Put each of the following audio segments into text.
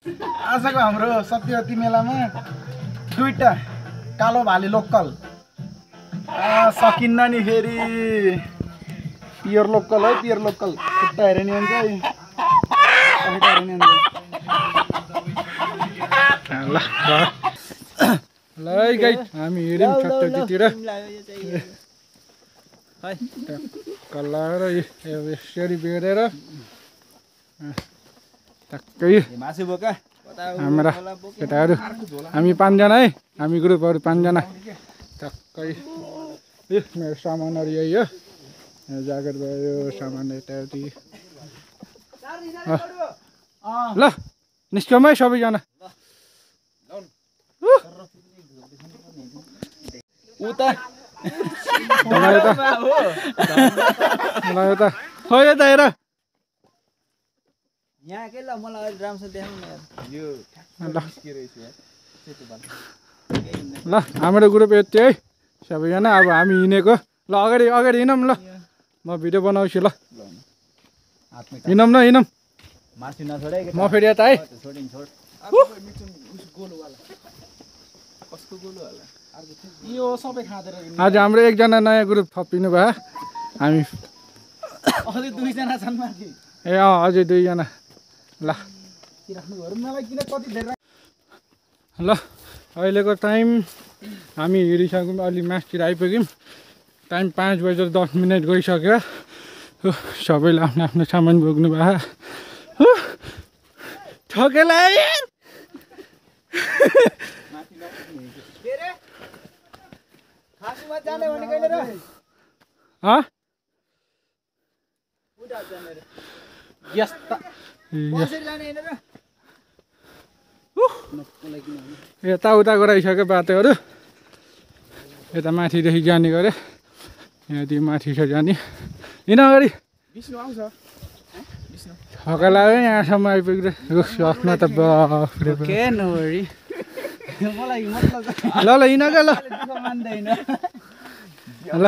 आजको हाम्रो सत्यवती मेलामा दुईटा कालो भाले लोकल सकिन्न नि फेरि पियर लोकल है पियर लोकल खुट्टा हेरे नि हुन्छ ल गाइस हामी हिँड्यौँ सत्यवतीतिर कल्लाएर यसरी बेरेर टक्कै हाम्रा केटाहरू हामी 5 जना है हामी ग्रुपहरू 5 जना टक्कै मेरो सामानहरू यही हो ज्याकेट भयो सामान यताउति ल निस्क्यौँ है सबैजना उता हो यता हेर यहाँ के ल मलाई राम्रोसँग देखाउनु न यो ल हाम्रो ग्रुप यति है सबैजना अब हामी हिँडेको ल अगाडि अगाडि हिँडौँ ल म भिडियो बनाउँछु ल हिँडौँ न हिँडौँ म फेरि यता है यो सबै खाँदेर आज हाम्रो एकजना नयाँ ग्रुप थपिनु भयो हामी अझै 2 जना छन् माथि ए अझै 2 जना ल मलाई किन कति धेरै ल अहिलेको टाइम हामी हिँडिसक्यौँ अलि मासतिर आइपुग्यौँ टाइम 5:10 गइसक्यो सबैले आफ्नो आफ्नो सामान बोक्नु भयो ठकेलाई यताउता गराइसक्यो बाटोहरू यता माथिदेखि जाने गरे यहाँदेखि माथि छ जाने हिँड अगाडि थका लाग्यो यहाँसम्म आइपुग्यो सक्न त बाफ्रे ल ल हिँड क्या ल ल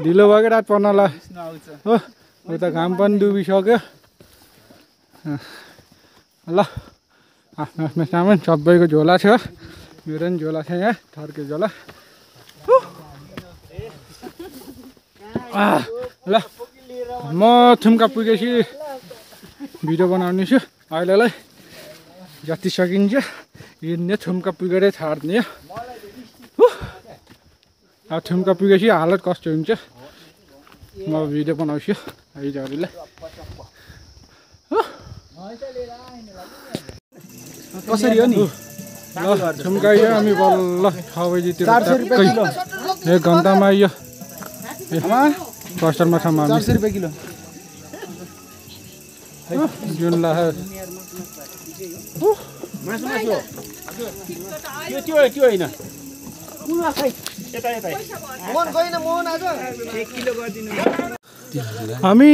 ढिलो भयो रात पर्न ल हो उता घाम पनि डुबिसक्यो ल आफ्नो आफ्नो सामान सबैको झोला छ मेरो पनि झोला छ यहाँ थर्के झोला ल म थुम्का पुगेपछि भिडियो बनाउने छु अहिलेलाई जति सकिन्छ हिँड्ने थुम्का पुगेरै छाड्ने अब थुम्का पुगेपछि हालत कस्तो हुन्छ म भिडियो बनाउँछु आइजहरूलाई कसरी हो नि ल थुम्का आइयो हामी बल्ल 6 बजीतिर 1 घन्टामा आइयो कस्टमर सम्म 400 रुपैयाँ किलो जुन ला त्यो होइन हामी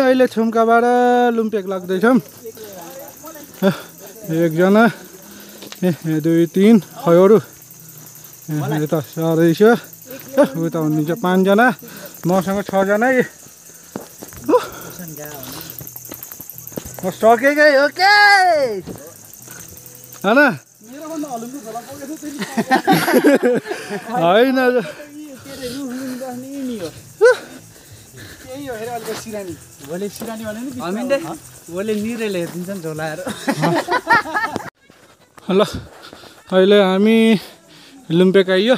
अहिले थुम्काबाट लुम्पेक लाग्दैछौँ एकजना 2 3 खैहरू यता रहेछ उता हुनुहुन्छ 5 जना मसँग 6 जना म सकेकै हो के होइन ल अहिले हामी लुम्पेक आइयो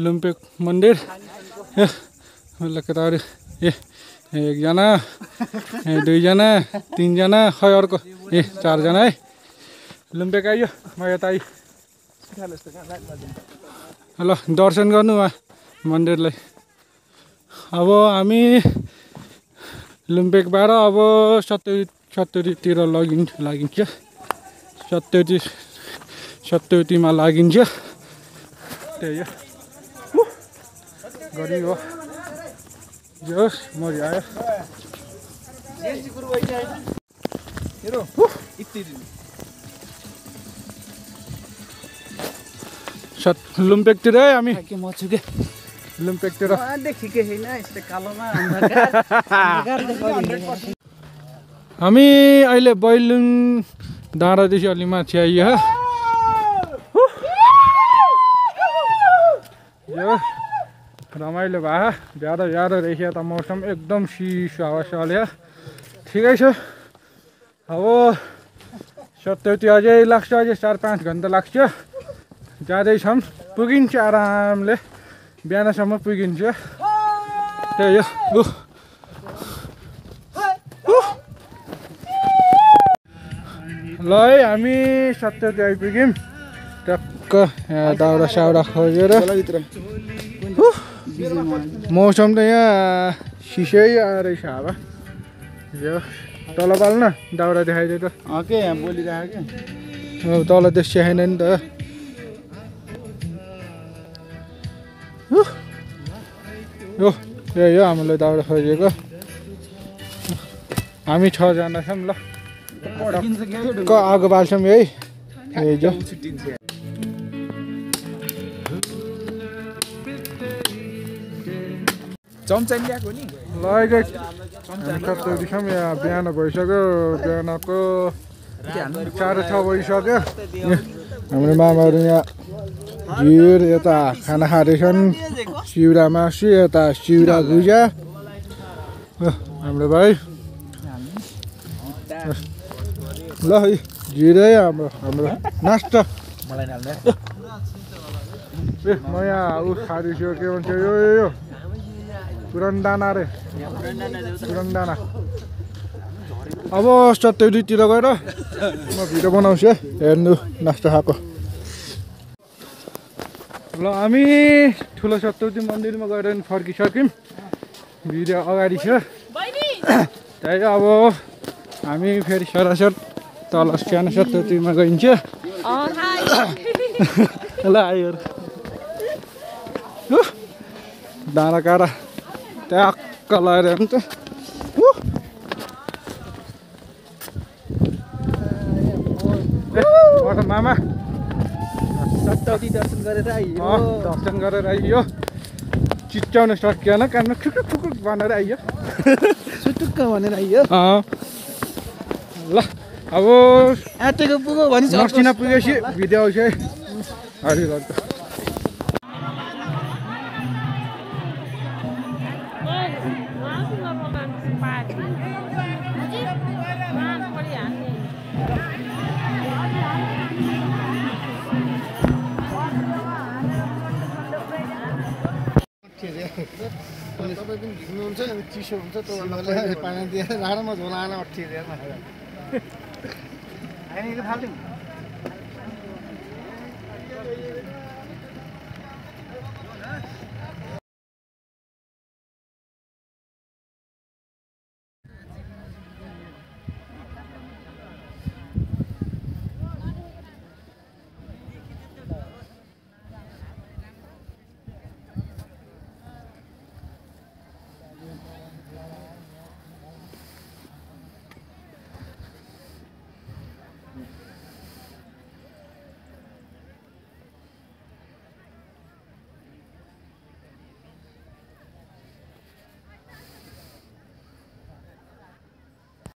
लुम्पेक मन्दिर केटाहरू एकजना 2 जना 3 जना खै अर्को 4 जना है लुम्पेक आइयो म यता आइ ल दर्शन गर्नु मन्दिरलाई अब हामी लुम्पेकबाट अब सत्यवतीतिर लागिन्छ सत्यवतीमा लागिन्छ त्यही हो गरी हो जोस् मजा आयो लुम्पेकतिर है हामी लुम्पेकतिर हामी अहिले बैलुङ डाँडादेखि अलि माथि आइयो यो रमाइलो भयो ज्यादा रहेछ त मौसम एकदम चिसो हावा चल्यो ठिकै छ अब सत्यवती अझै लाग्छ अझै 4-5 घन्टा लाग्छ जाँदैछौँ पुगिन्छ आरामले बिहानसम्म पुगिन्छ त्यही हो ल है हामी सत्यवती आइपुग्यौँ टक्क यहाँ दाउरा साउरा खोजेर मौसम त यहाँ सिसै रहेछ हावा यो तल पाल्न दाउरा देखाइदियो त के यहाँ बोलिरहेको अब तल देखाएन नि त यो यही हो हामीले दाउरा खोजेको हामी 6 जना छौँ ल आगो बाल्छौँ है यही जो चम्चा ल्याएको नि ल सत्यवतीसम्म यहाँ बिहान भइसक्यो बिहानको 4:30 भइसक्यो हाम्रो मामाहरू यहाँ घिर यता खाना खाँदैछन् चिउरा मासु यता चिउरा भुजा हाम्रो भाइ ल है घिरै हाम्रो नास्ता ए म यहाँ उ खाँदैछु के भन्छ यो पुरानो दाना रे पुरानो दाना अब सत्यवतीतिर गएर म भिडियो बनाउँछु है हेर्नु नास्ता खाएको ल हामी ठुलो सत्यवती मन्दिरमा गएर फर्किसक्यौँ भिडियो अगाडि छ त्यही अब हामी फेरि सरासर तल सानो सत्यवतीमा गइन्छ ल आयो डाँडा काँडा ट्याक्क लगाएर हुन्छ मामा सत्यवती दर्शन गरेर आइयो दर्शन गरेर आइयो चिच्याउन सकिएन कानमा ठुक भनेर आइयो सुटुक्क भनेर आइयो ल अब आँटेको पुगो भनिन्छ नर्सिना पुगेपछि भिडियो आउँछ है हजुर हजुर तपाईँ पनि भिज्नुहुन्छ अनि चिसो हुन्छ तपाईँलाई पानी दिएर राखेर म झोला आएर अट्ठिएर होइन फाल्थ्यौँ